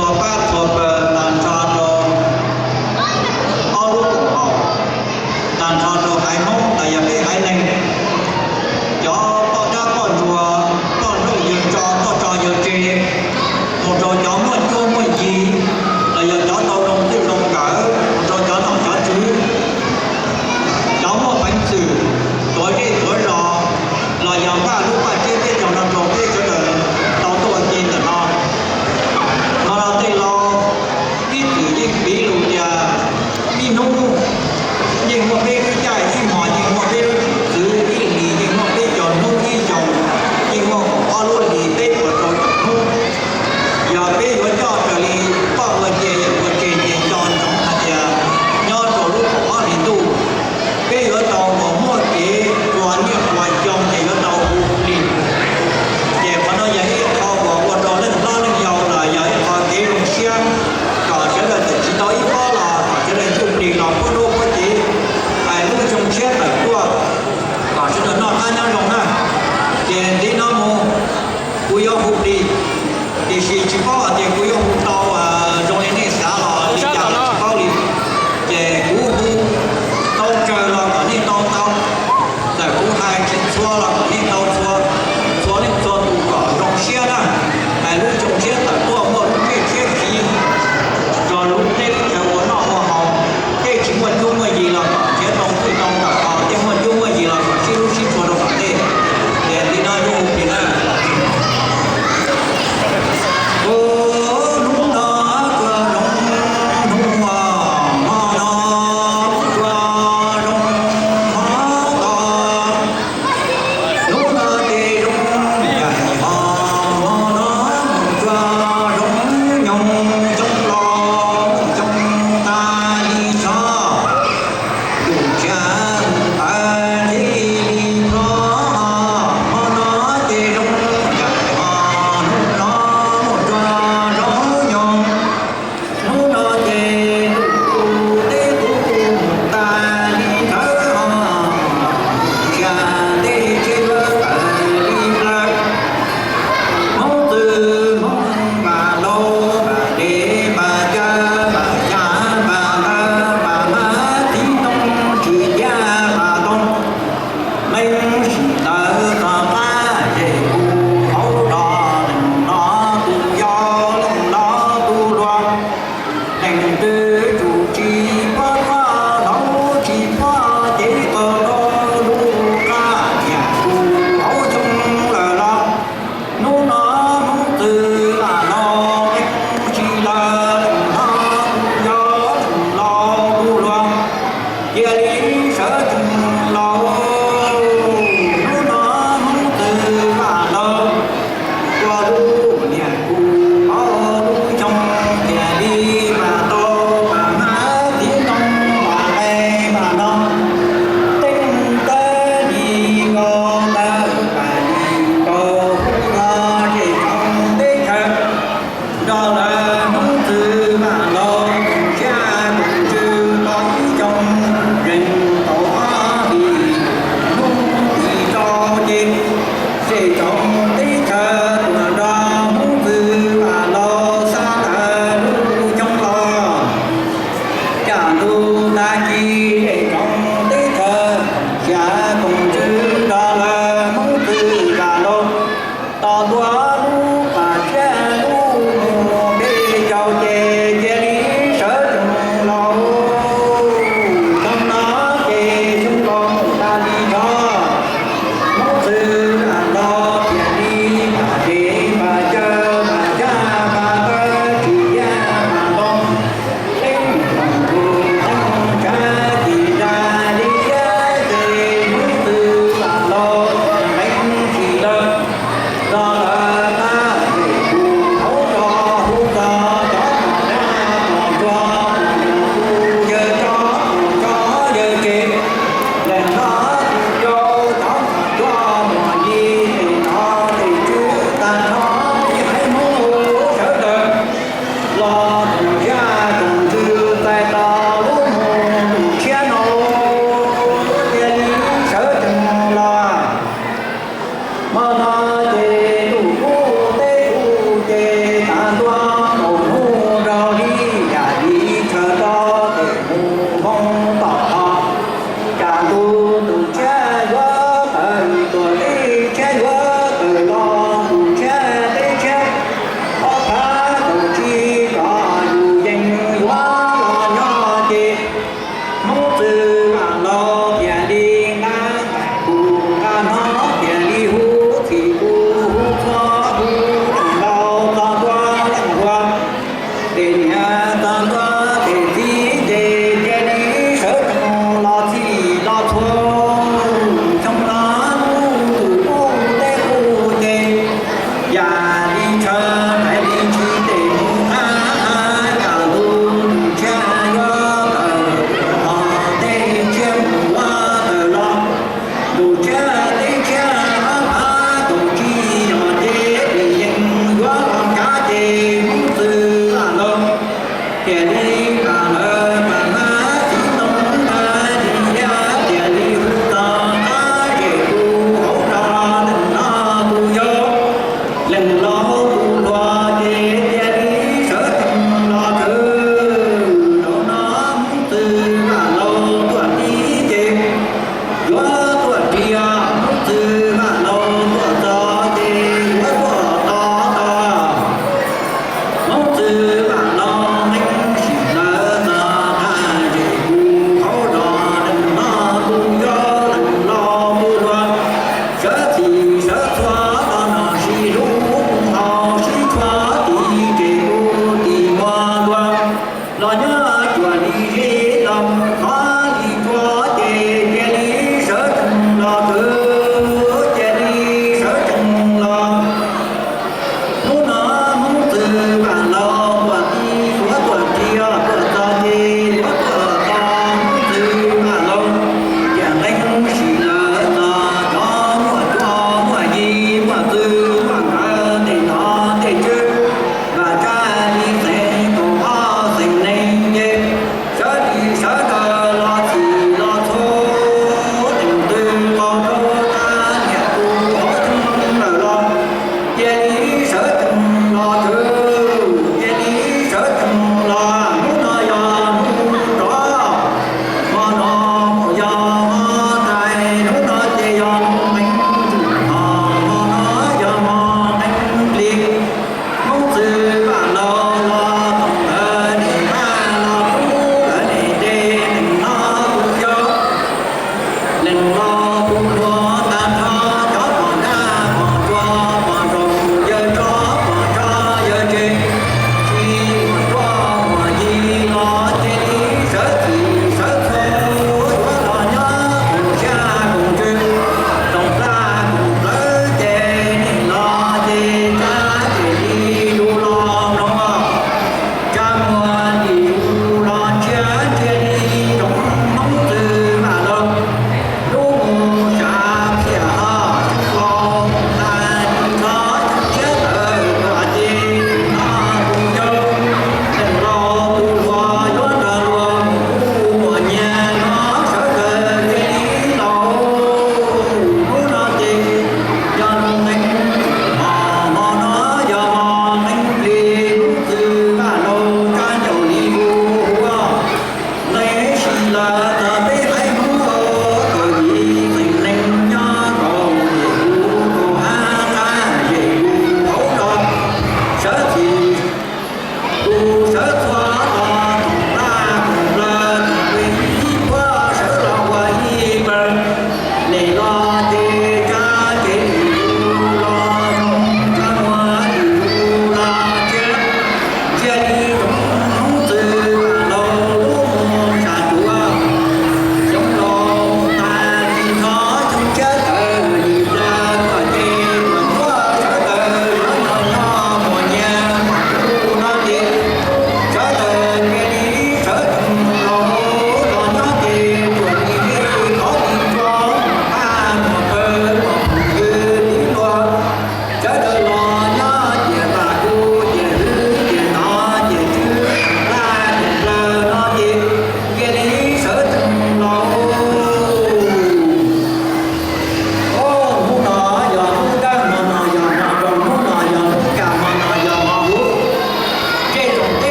Txhua pab txhua pawg tag nrho rau ob lub koom haum, tag nrho rau haiv Hmoob los yog peb haiv neeg, cov poj dab poj nruas, poj nrauj yawg tso, poj tso yawg tse, mus rau cov muaj cuab muaj yig los yog cov tau zoo txwj zoo nkawm, mus rau cov nom cov tswv, cov muaj peev xwm tuav zej tuav zos los yog npaj lub npaj teb teb chaws no rau peb sawv daws tau tuaj ua ke ntawm no. Los los tej laus ib txwm yeej piv lus tias ib hnub yeej muaj peb lub caij, ib hmos yeej muaj peb lub txwv, ib hlis yeej muaj peb caug hnub, ib xyoos yeej muaj kaum ob lub hlis peb puas rau caum hnub. Yog peb